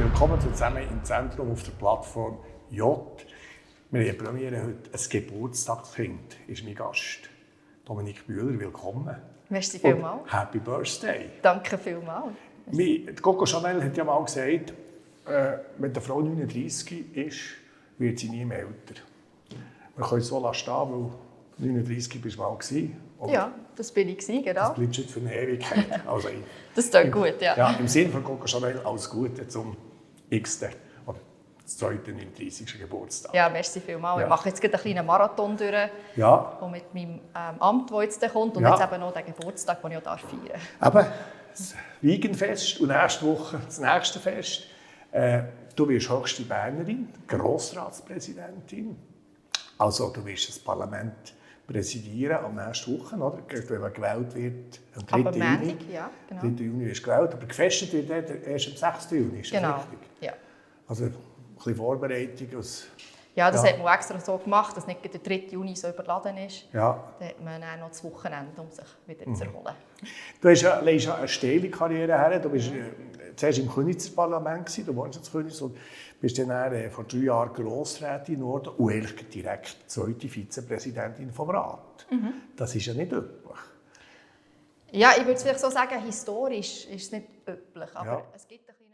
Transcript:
Willkommen zusammen im Zentrum auf der Plattform J. Wir haben Premiere heute. Ein Geburtstagskind ist mein Gast. Dominik Bühler, willkommen. Merci vielmals. Happy Birthday. Danke vielmals. Coco Chanel hat ja mal gesagt, wenn eine Frau 39 ist, wird sie nie mehr älter. Wir können so stehen, weil 39 bist du mal gewesen. Ja, das bin ich, genau. Das bleibt jetzt für eine Ewigkeit. Also, das klingt gut, ja. Ja. Im Sinne von Coco Chanel alles Gute zum x. oder zum 39. Geburtstag. Ja, merci vielmals. Ja. Ich mache jetzt gerade einen kleinen Marathon durch, Ja. und mit meinem Amt, das jetzt kommt, und Ja. jetzt eben noch den Geburtstag, den ich auch feiern darf. Eben, das Wiegenfest und nächste Woche das nächste Fest. Du bist höchste Bernerin, Grossratspräsidentin. Also du wirst das Parlament präsidieren am nächsten Woche, oder? Wenn man gewählt wird, am 3. Aber Juni. Montag, ja, genau. 3. Juni ist gewählt, aber gefestet wird erst am 6. Juni, ist das Genau, richtig? ja. Also ein bisschen Vorbereitung. Ja, das Ja. hat man extra so gemacht, dass nicht der 3. Juni so überladen ist. Ja. Dann hat man dann noch das Wochenende, um sich wieder zu erholen. Du legst ja eine steile Karriere her. Du warst zuerst im Könizer Parlament, du wohnst in Königs und bist dann vor 3 Jahren Grossrätin geworden und eigentlich direkt zweite Vizepräsidentin vom Rat. Das ist ja nicht üblich. Ja, ich würde es vielleicht so sagen, historisch ist es nicht üblich, aber Ja. es gibt ein bisschen